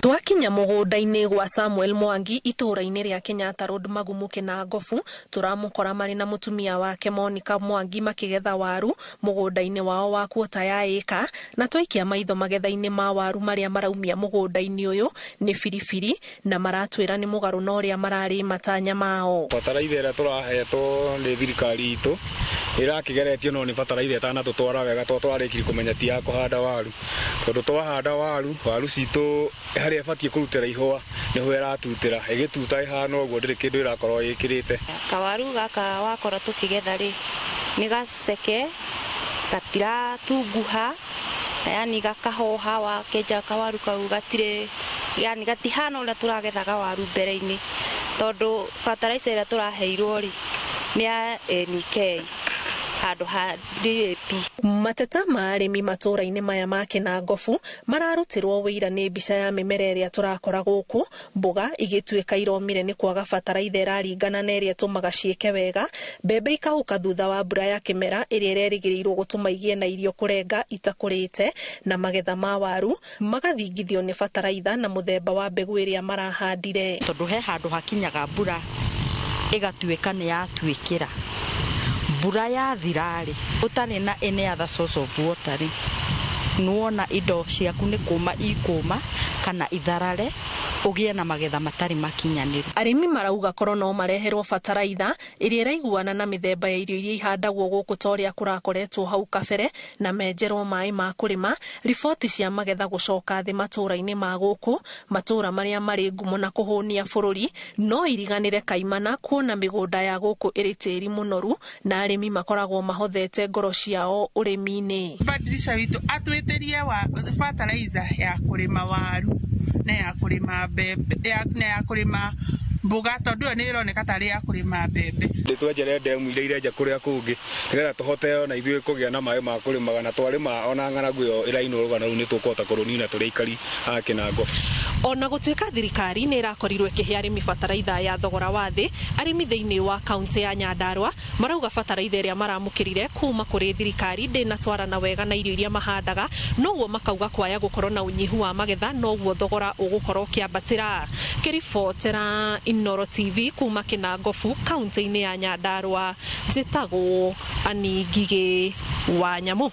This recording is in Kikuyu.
Twakinya mũgũnda-inĩ gwa Samuel Mwangi itũũra-inĩ rĩa Kenyatta Road Magumu Kĩnangobu, tũramũkora marĩ na mũtumia wake Monica Mwangi makĩgetha waru mũgũnda-inĩ wao wa kuota ya ĩka, na twaikia maitho magetha-inĩ ma waru marĩa maraumia mũgũnda-inĩ ũyũ nĩ biribiri, na maratwĩra nĩ mũgarũ na ũrĩa mararĩ matanya mao. Bataraitha ĩrĩa tũrahetwo nĩ thirikari itũ ĩrakĩgeretio, no nĩ bataraitha ĩtanatũtwara wega tondũ tũrarĩkirie kũmenya ti ya kũhanda waru, tondũ twahanda waru, waru citũ harĩa ĩbatiĩ kũrutĩra ihũa nĩho ĩratutĩra, ĩgĩtuta ĩhana ũguo, ndĩrĩ kĩndũ ĩrakorwo ĩkĩrĩte. Kawaru gaka wakora tũkĩgetha rĩ, nĩ gaceke, gatiratunguha, na yani gakahoha. Wakenja kawaru kau gatirĩ, yani gatihana ũrĩa tũragethaga waru mbere-inĩ, tondũ bataraitha ĩrĩa tũraheirwo rĩ nĩ ya NK handũ ha DAP. Mateta ma arĩmi matũũra-inĩ maya ma Kĩnangobu mararutirwo wĩira nĩ mbica ya mĩmera ĩrĩa tũrakora gũkũ, mboga igĩtuĩka iromire nĩ kwaga bataraitha ĩraringana na ĩrĩa ĩtũmaga ciĩke wega, mbembe ikahũka thutha wa mbura ya kĩmera ĩrĩa ĩrerĩgĩrĩirwo gũtũma igĩe na irio kũrenga itakũrĩte, na magetha ma waru magathingithio nĩ bataraitha na mũthemba wa mbegũ ĩrĩa marahandire. Tondũ he handũ hakinyaga mbura ĩgatuĩka nĩ yatuĩkĩra, mbura yathira-rĩ, ũtarĩ na any other source of water rĩ, nĩwona indo ciaku nĩ kũma ikũma kana itharare, ũgĩe na magetha matarĩ makinyanĩru. Arĩmi marauga korwo no mareherwo bataraitha ĩrĩa ĩraiguana na mĩthemba ya irio iria ihandagwo gũkũ ta ũrĩa kũrakoretwo hau kabere, na menjerwo maĩ ma kũrĩma, riboti cia magetha gũcoka thĩ matũũra-inĩ ma gũkũ, matũũra marĩa marĩ ngumo na kũhũnia bũrũri, no iriganĩre kaimana kuona mĩgũnda ya gũkũ ĩrĩ tĩri mũnoru na arĩmi makoragwo mahothete ngoro ciao ũrĩmi-inĩ. Badilisha witũ atwĩtĩrie wa fertilizer ya kũrĩma waru na ya kũrĩma mbembe na ya kũrĩma mboga, tondũ ĩyo nĩ ĩroneka tarĩ ya kũrĩma mbembe. Nĩ twenjere ndemu iria irenja kũrĩa kũngĩ nĩgetha tũhote ona ithuĩ kũgĩa na maĩ ma kũrĩmaga, na twarĩma ona ng'aragu ĩyo ĩrainwo rũgano rũu nĩ tũkũhota kũrũnina tũrĩ aikari a Kĩnangobu. Ona gũtuĩka thirikari nĩ ĩrakorirwo ĩkĩhe arĩmi bataraitha ya thogora wa thĩ, arĩmi thĩinĩ wa kaunti ya Nyandarua marauga bataraitha ĩrĩa maramũkĩrire kuma kũrĩ thirikari ndĩnatwarana wega na irio iria mahandaga, noguo makauga kwaya gũkorwo na ũnyihu wa magetha noguo thogora ũgũkorwo ũkĩambatĩra. Kĩribotera Inooro TV kuma Kĩnangobu kaunti-inĩ ya Nyandarua, njĩtagwo Annie Ngigĩ wa Nyamũ.